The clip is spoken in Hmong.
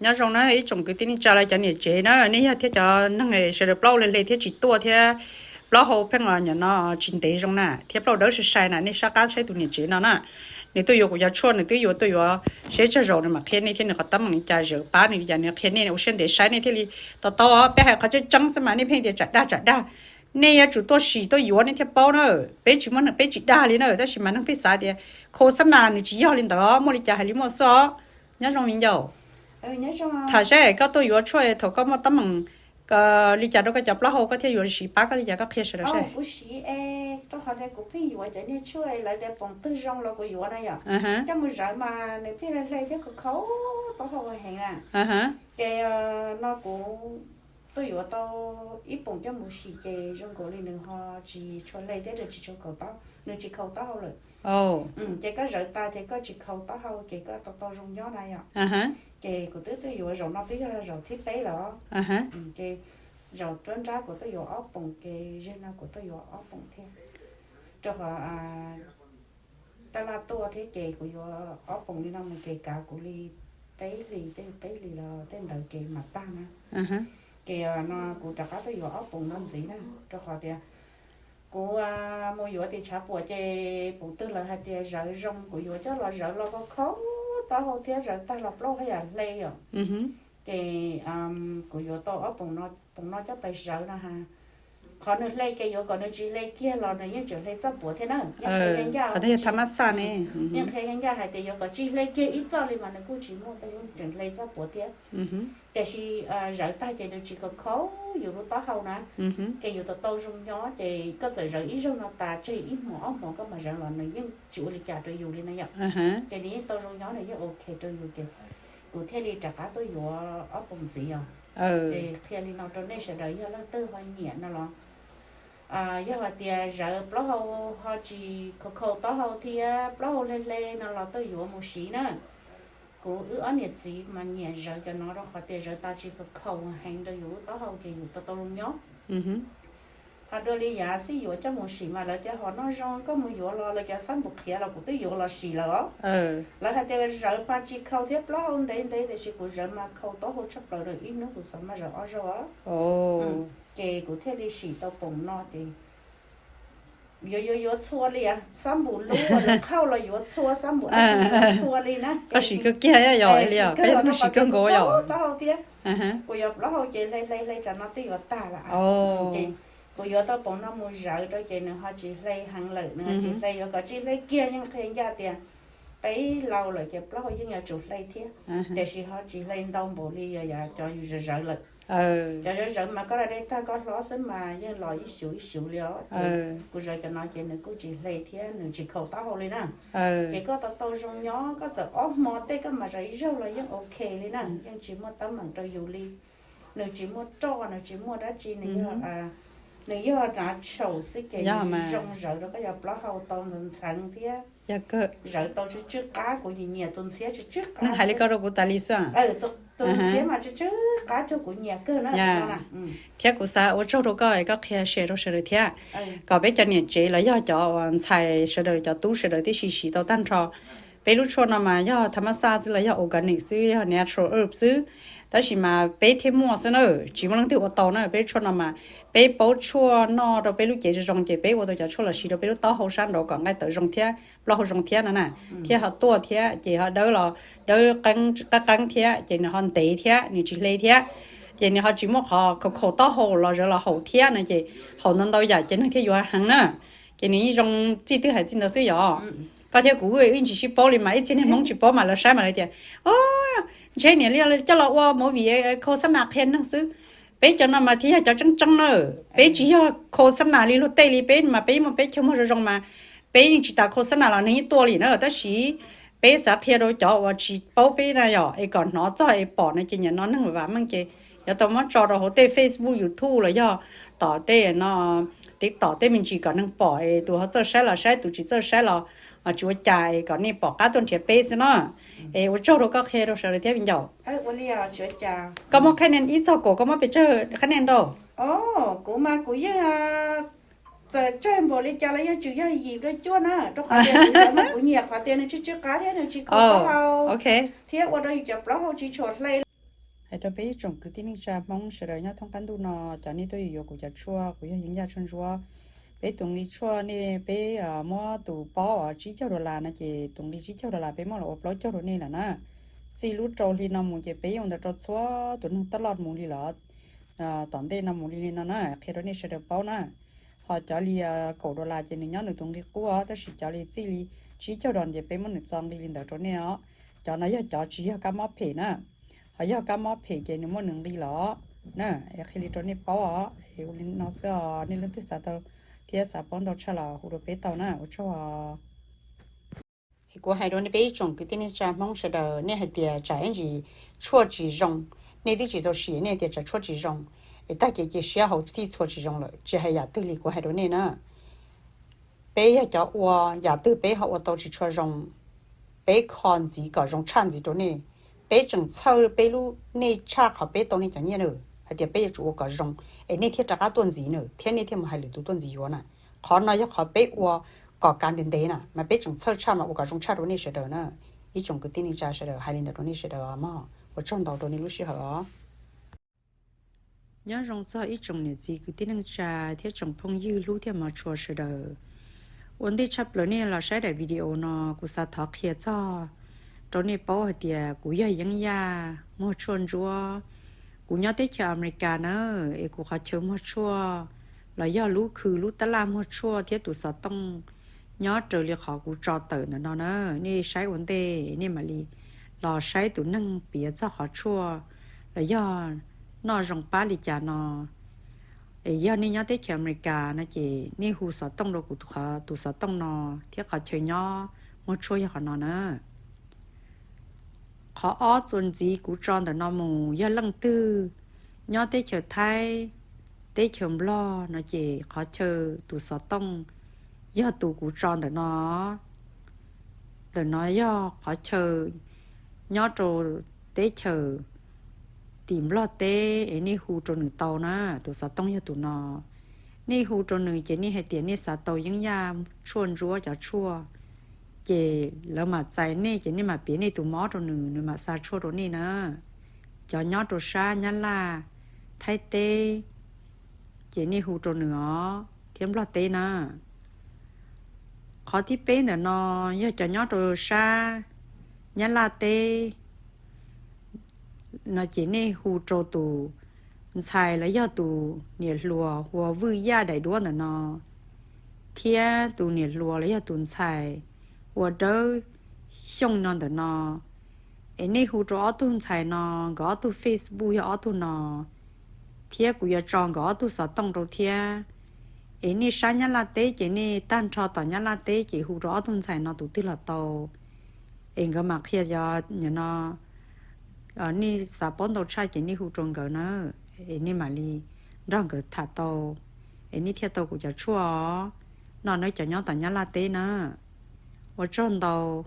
Nyob zoo na ib tsoom kwv tij neej tsa los cov niam tsev na, nej yog thiab cov neeg sawv daws plaub hau hle hle thiab tsis tuaj thiab plaub hau pheej los nyob no tsis ntev zoo na thiab plaub hau dawb sai sai na, nej sab qab saib tus niam tsev no na. Nws tuaj yuav kuv cov tshuaj, nws twb yuav tuaj yuav seb tsawg zaus nws mam qhia nej thiab nws qhov teeb meem li cas, zawv pab nws li cas, nws qhia nej ua siab ntev saib nej thiaj li to taub. Peb hais qhov tseeb tseeb xwb mas nej pheej tias tsam dag tsam dag. Nej yuav tsum tuaj sim tuaj yuav nej thiaj paub na. Peb tsis muaj neeg, peb tsis dag li na, tab sis mas neeg pheej xav tias khos xab nas nws tsis yog li ntawd, muaj li cas hais li muaj xwb os. Nyob zoo viv ncaus. Tham saib koj tuaj yuav tshuaj thaum koj muaj teeb meem li cas rau koj cov plaub hau koj thiaj yuav siv pab koj li cas, koj qhia sawv daws saib. Kuv siv es rau qhov tias kuv pheej yuav cov niag tshuaj lawv tias poom twg zoo los kuv yuav na yom. Coj mus zawv mas nws pheej hle hle thiab khov khau taub hau heev na. Ces no kuv tuaj yuav tau ib poom coj mus sim ces zoo nkaus li nws ho tsis tshua hle thiab nws tsis tshua khau taub, nws tsis khau taub hau lawm. Ces koj zawv tas ces koj tsis khau taub hau ces koj tau tau zoo nyob na yom. Ces kuv twb tuaj yuav zaum no twb yog zaum thib peb lawm. Ces zaum rab nrab kuv tuaj yuav ob poom ces zeg no kuv tuaj yuav ob poom thiab. Rau qhov dab laj tuaj thiab ces kuv yuav ob poom li no mus ces kav kuv li peb hlis, tej peb hlis los tej ntawd ces mam tag na. Ces no kuv rov qab tuaj yuav ob poom no ntxiv na, rau qhov tias kuv mus yuav tim tshav puam ces poom twg lawv hais tias zawv zoo kuv yuav coj los zawv los khov khau taub hau thiab zawv tag los plaub hau yam hle yom. Ces kuv yuav tau ob poom no, poom no coj pais zawv no ha. Qhov nws hle ces yuav kom nws tsis hle kiag los nws yeej tseem hle txoj puav thiab na. Yeej qhia ncaj, yeej qhia ncaj hais tias yuav kom tsis hle kiag ib txoj li mas nws kuj tsis muaj, yeej tseem hle txoj puav thiab. Tiam sis zawv tag ces nws tsis khov khau yus lub taub hau na, ces yus tau tau zoo nyob. Ces koj txawm zawv ib zaug no tas tseg ib hmos ob hmos koj mam zawv los nws yeej tsis ua li cas rau yus li na yom. Ces nws yeej tau zoo nyob, nws yeej ok rau yus ces kuv thiaj li rov qab tuaj yuav ob poom ntxiv os. Ces qhia li no rau nej sawv daws, yog leej twg ho nyiam no los yog hais tias zawv plaub hau ho tsis khov khau taub hau thiab plaub hau hle hle no los tuaj yuav mus siv na. Kuv wb ob niam txiv mas nyiam zawv cov no rau qhov tias zawv tas tsis khov khau heev rau yus lub taub hau ces yus tau tau zoo nyob. Ho dua li yav xib yuav coj mus sim mas lawv tias ho noj zoo koj mus yuav los lawv cov xab npum qhiav los kuv twb yuav los sim lawm os. Lawv hais tias zawv mas tsis khau thiab plaub hau ntev ntev tiam sis kuv zawv mas khau taub hau tshaj plaws, ib hnub kuv xav mas zawv ob zaug os. Ces kuv thiaj li sim tau poom no ces yuav yuav yuav txhua li, xab npum lub los qhauj los yuav txhua, xab npum dab tsi yuav txhua li na. Koj sim kawg kiag yom, sim kawg nkaus yom, taub hau thiab. Kuv yuav plaub hau ces hle hle hle tsam no twb yuav tag lawm. Ces kuv yuav tau poom no mus zawv rau ces nws ho tsis hle heev lawm, nws ho tsis hle, yuav kom tsis hle kiag yeej qhia ncaj tias peb laus lawm ces plaub hau yeej yuav tsum hle thiab, tiam sis ho tsis hle ntau npaum li cov yus zawv zawv lawm. Cov zawv zawv mas koj da dej tag koj hlob xwb mas yeej los ib xyuv ib xyuv li os. Kuv zawv cov no ces nws kuj tsis hle thiab nws tsis khau taub hau li na. Ces koj tau tau zoo nyob, koj txawm ob hmo tej koj mam zawv ib zaug los yeej ok li na, yeej tsis muaj teeb meem rau yus li. Nws tsis muaj roj, nws tsis muaj dab tsi, nws yog, nws yog natural xwb ces zoo zawv rau koj cov plaub hau tau ntxheev ntxheev thiab. Zawv tau tsw tsw qab, kuv nyiam nyiam tus ntxhiab tsw tsw qab. Hais li koj rau kuv tas li xwb. Tus ntxhiab mas tsw tsw qab cuag kuv nyiam kawg na. Thiab kuv xav ua tsaug rau koj es koj qhia share rau sawv daws thiab, kom peb cov niam tsev los yog cov ntxhais sawv daws, cov tub sawv daws tib si siv tau tag nrho. Peb lub tshuaj no mas yog tham mas xaj xwb los yog organic xwb, yog natural herb xwb, tab sis mas peb thiaj muaj xwb na, tsis muaj leej twg ua tau na. Peb lub tshuaj no mas peb paub tshuaj noj rau peb lub cev zoo zoo ces peb ua tau cov tshuaj los siv rau peb lub taub hau sab nraud kom nqaij tawv zoo thiab plaub hau zoo thiab no na, thiab ho tuaj thiab ces ho dawb los dawb qeeb qeeb thiab ces nws ho ntev thiab nws tsis hle thiab, ces nws ho tsis muaj qhov khaum khaum taub hau los zawv los haus thiab no ces haus ntau ntau yam ces neeg thiaj yuav heev na. Ces nws yeej zoo txij twg hais txij ntawd xwb yom. Koj thiab kuv wb ntsis sib paub li mas ib txhia niag Hmoob tsis paub mas lawv saib mas lawv tias, o, ntshe niam li coj los ua movie khos xab nas qhia neeg xwb. Peb cov no mas thiaj yog cov tseeb tseeb na. Peb tsis yog khos xab nas li luag tej li, peb mas peb muaj peb chaw muag zoo zoo mas peb yeej tsis tas khos xab nas los neeg yeej tuaj li na. Tab sis peb xav qhia rau cov uas tsis paub peb na yom, es kom hnov txog es pom no ces nim no neeg vam meej ces yuav tau muab tso rau hauv tej Facebook, YouTube los yog tom tej no, TikTok tej me ntsis kom neeg pom es tus ho txawj saib los saib, tus tsis txawj saib los tsis ua cas es kom nej pom qab tuaj nrhiav peb xwb no. Es ua tsaug rau koj qhia rau sawv daws thiab viv ncaus. Koj muab qhab nia ib txog kaum, koj muab pes tsawg qhab nia rau? Kuv mas kuv yeej txawm tsawg npaum li cas los yeej tsuas yog yim rau cuaj na, rau qhov tias kuv nyiam qhov tias nws tsw tsw qab thiab nws tsis khau taub hau, thiab ua rau yus cov plaub hau tsis tshua hle li. Hais rau peb ib tsoom kwv tij neej tsa Hmoob sawv daws nyob thoob qab ntuj no, cov nej tuaj yuav kuv cov tshuaj, kuv yog Yeeb Yaj tshuaj ntsuab. Peb tus nqi tshuaj nej peb muab tus paub tsib caug dollar no ces tus nqi tsib caug dollar peb muab los ua plaub caug rau nej lawm na. Txij lub rau hli no mus ces peb ua ntawd rau txhua tus neeg taj loj mus li lawm. Tom ntej no mus li li no na, qhia rau nej sawv daws paub na. Ho cov li kaum dollar ces nws nyob nws tus nqi qub os, tab sis cov li txij li tsib caug dollar ces peb muab nws txo nqi li ntawd rau nej os. Cov no yog cov tsis yog kab mob phem na. Ho yog kab mob phem ces nws muaj nws nqi los na. Es qhia li rau nej paub os, es ua li no xwb os, nej leej twg xav tau thiab xav paub ntau tshaj los hu rau peb tau na, ua tsaug. Es kuv hais rau nej peb ib tsoom kwv tij neej tsa Hmoob sawv daws, nej hais tias tsam ib ntsis tshuaj tsis zoo, nej twb tsis tau sim nej tias tsam tshuaj tsis zoo, es tag kev cia siab hauv txhij txhua tsis zoo lawm, tsis hais yam twg li kuv hais rau nej na. Peb yog cov ua, yam twg peb ho ua tau tsis tshua zoo, peb kho ntxiv kom zoo tshaj ntxiv rau nej. Peb tseem txhawj peb lub nej tshaj qhov peb tau nej cov nyiaj na, hais tias peb yuav tsum ua kom zoo, es nej thiaj rov qab tuaj ntxiv na, thiab nej thiaj mus hais lwm tus tuaj ntxiv yuav na. Qhov no yog qhov peb ua kom kav ntev ntev na, mas peb tseem txhawj tshaj mas ua kom zoo tshaj rau nej sawv daws na. Ib tsoom kwv tij neej tsa sawv daws, hais li ntawd rau nej sawv daws os mog, ua tsaug ntau rau nej lub sij hawm os. Nyob zoo txog ib tsoom niam txiv kwv tij neej tsa thiab tsoom phooj ywg hlub thiab hmov tshua sawv daws. Ua ntej tshaj plaws nej los saib daim video no, kuv xav thov qhia txog rau nej paub hais tias kuv yog Yeeb Yaj muag tshuaj ntsuab. Kuv nyob teb chaws Amelikas na, es kuv qhov chaw muag tshuaj los yog lub khw lub tab laj muag tshuaj thiab tus xov tooj nyob raws li qhov kuv tso tawm ntawm no na. Nej saib ua ntej nej mam li los saib tus neeg piav txog qhov tshuaj los yog noj zoo pab li cas no. Es yog nej nyob teb chaws Amelikas no ces nej hu xov tooj rau kuv tus xov tooj no thiab qhov chaw nyob muag tshuaj yog qhov no na. Qhov ob txuas ntxiv kuv tso ntawm no mus yog leej twg nyob teb chaws Thaib, teb chaws Nplog no ces qhov chaw tus xov tooj yog tus kuv tso ntawm no. Ntawm no yog qhov chaw nyob rau teb chaws tim Nplog teb es nej hu rau nws tau na, tus xov tooj yog tus no. Nej hu rau nws ces nej hais tias nej xav tau Yeeb Yaj tshuaj ntsuab cov tshuaj, ces lawv mam txais nej ces nej mam piav nej tus mob rau nws, nws mam xa tshuaj rau nej na. Cov nyob rau sab Nyab Laj, Thaib teb, ces nej hu rau nws os, thiab Nplog teb na. Qhov thib peb ntawm no yog cov nyob rau sab Nyab Laj teb no ces nej hu rau tus ntxhais los yog tus niam hluas hu ua Vwj Yaj daim duab ntawm no, thiab tus niam hluas los yog tus ntxhais hu ua Dawb Xyooj no ntawm no. Es nej hu rau ob tug ntxhais no, nkawd ob tug Facebook yog ob tug no, thiab kuv yuav tso nkawd ob tug xov tooj rau thiab. Es nej sab Nyab Laj teb ces nej tag nrho tom Nyab Laj teb ces hu rau ob tug ntxhais no tus twg los tau. Es nkawd mam qhia cov no, nej xav paub ntau tshaj ces nej hu rau nkawd na, es nej mam li nrog nkawd tham tau, es nej thiaj tau kuv cov tshuaj os. No nawb cov nyob tom Nyab Laj teb na. Ua tsaug ntau.